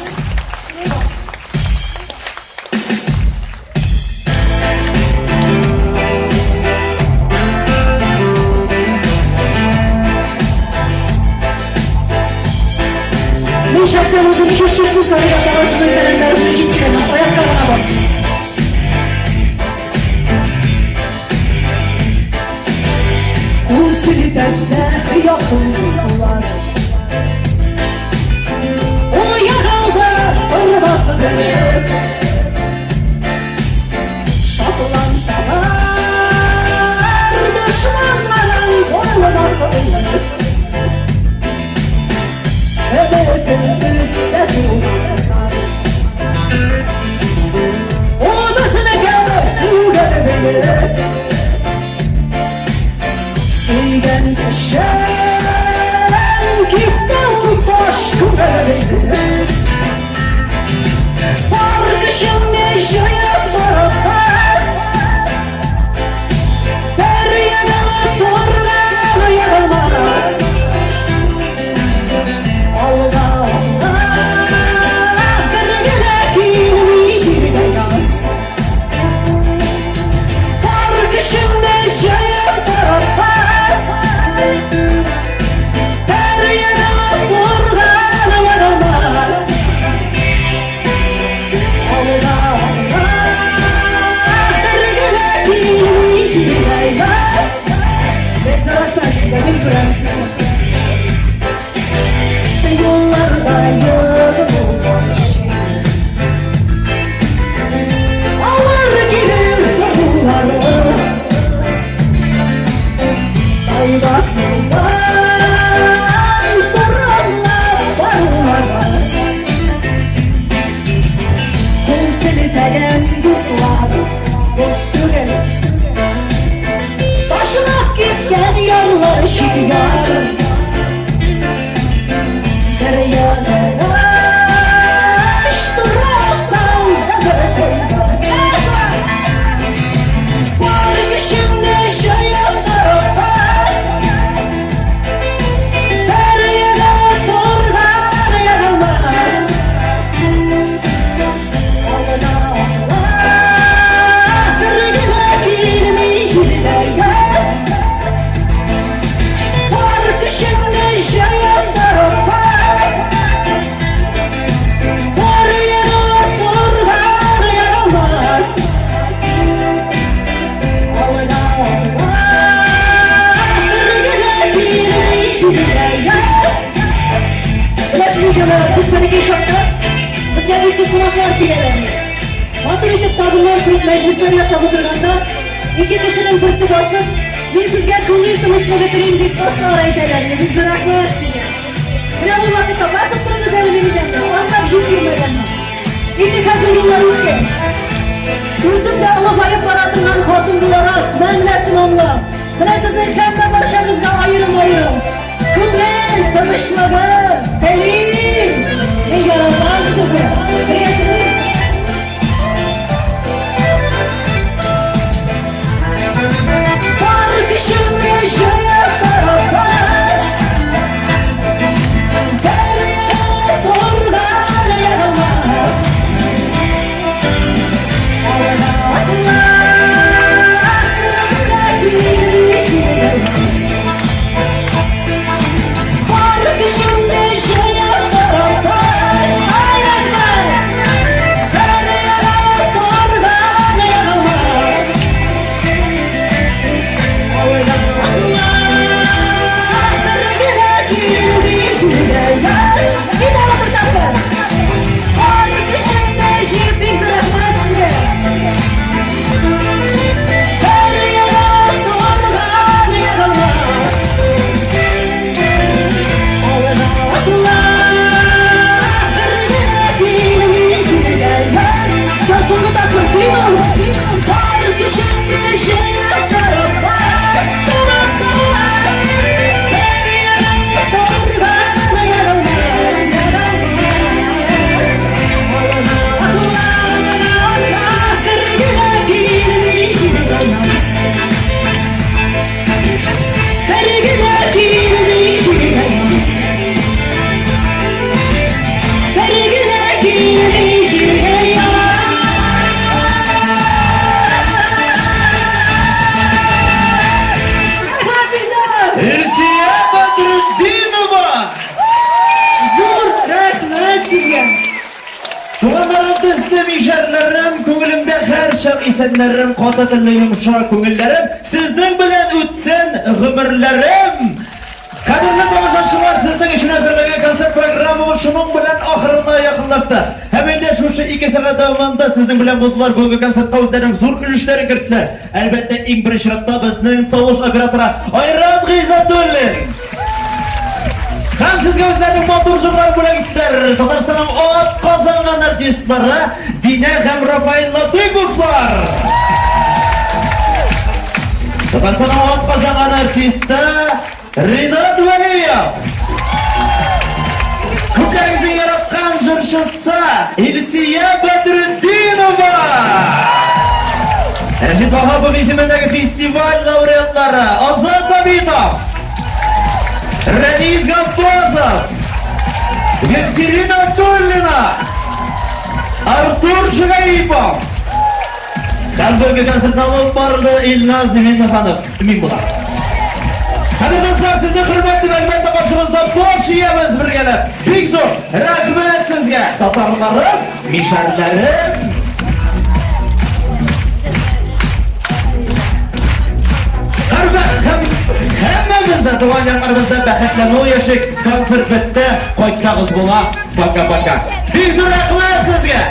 Мин шәхсән үзем һичшиксез табигать сезнең сәламнәремне җиткерәмен. Аякка гына бас. Кул селтәсә якын дуслар. Ул ягылды тормас белеп. Шатлансалар дошманнарың булмас белеп. Өметен өзсә туганнар. Ул безнеке түгел белеп. Сөйгән кешең китсә ул таш күңел. Бар көчеңне җыеп торып бас. Бер егылып торган егылмас. Алга, алга, бер генә килми җиргә яз. Бар көчеңне җыеп торып бас. Бер егылып торган егылмас. Алга, алга, бер генә килми җиргә яз. Без рәхмәт сезгә, мин күрәм сезне. Юлларда егылган Авыр килер торулары. Тайгак юлдан торганнар барулары. Кул селтәгән дуслар дус түгел. Таш чигә. Бер янына торасың, Бар көчеңне җыеп торабыз. Бер ягы торган ягылмас. Бер генә килми җиргә яз. Бар көчеңне җыеп торабыз. Бер ягы торган ягылмас. Бер генә килми җиргә яз. Беләсезме, җәмәгать, без бәләкәй чакта безгә бик күп кунаклар киләләр. Матур итеп табыннар корып, мәҗлесләр ясап утырганда, ике кешенең берсе басып, мин сезгә күңел тынычлыгы телим дип тостлар әйтәләр. Бик зур рәхмәт сезгә. Менә ул вакытта басып торыгыз әле минем янда, аңлап җиткермәгәнмен. Инде хәзер еллар үткәч, үзем дә олыгаеп бара торган хатын буларак, мәгънәсен аңлап, менә сезнең һәммә барчагызга аерым-аерым күңел тынычлыгы телим. Мин яратам сезне. Бергә җырлыйбыз. Бар көчемне җыеп торабыз. Бер ягы торган ягылмас. Алга атла, килми җиңелмәс. Бар көчемне җыеп торабыз. Ай, рәхмәт! Бер ягы торган ягылмас. Алга атла, бер генә килми җиргә яз. И тагы бер тапкыр. Бар көчемне җыеп, бик зур рәхмәт сезгә. Бер ягы торган ягылмас. Алга атла, бер генә килми җиргә яз. Соңгы тапкыр, клянусь. Бар көчемне җыеп торып бас, торып бас. Бер ягы торган ягылмас, ягылмас. Алга атла, бер генә килми җиргә яз. Бер генә килми җиргә яз. Бер генә килми җиргә яз. Рәхмәт, Илзар! Илсөя Бәдретдинова! Зур рәхмәт сезгә! Туганнарым төсле мишәрләрем, күңелемдә һәрчак исәннәрем, каты телле йомшак күңелләрем, сезнең белән үтсен гомерләрем! Кадерле тамашачылар, сезнең өчен әзерләгән концерт программабыз шуның белән ахырына якынлашты. Һәм инде шушы 2 сәгать дәвамында сезнең белән булдылар, бүгенге концертка үзләренең зур өлешләрен керттеләр. Әлбәттә, иң беренче чиратта безнең тавыш операторы Айрат Гыйззәтуллин. Һәм сезгә үзләренең матур җырларын бүләк иттеләр. Татарстанның ат казанган артистлары Динә һәм Рафаэль Латыйповлар. Татарстанның ат казанган артисты Ринат Вәлиев. Күпләрегезнең яраткан җырчысы Илсия Бәдретдинова. Рәшит Ваһапов исемендәге фестиваль лауреатлары Азат Абитов, Рәнис Габбазов, Гөлсирин Абдуллина, Артур Шөгаипов. Һәм бүгенге концертны алып барды Илназ Миңнеханов. Мин булам. Хәзер дуслар, сезне хөрмәт итеп, әлбәттә, каршыгызда баш иябез бергәләп. Бик зур рәхмәт сезгә, татарларым, мишәрләрем. Һәммәбез дә туган якларыбызда бәхетле мул яшик. Концерт бетте, кайтсагыз була. Пока-пока. Бик зур рәхмәт сезгә.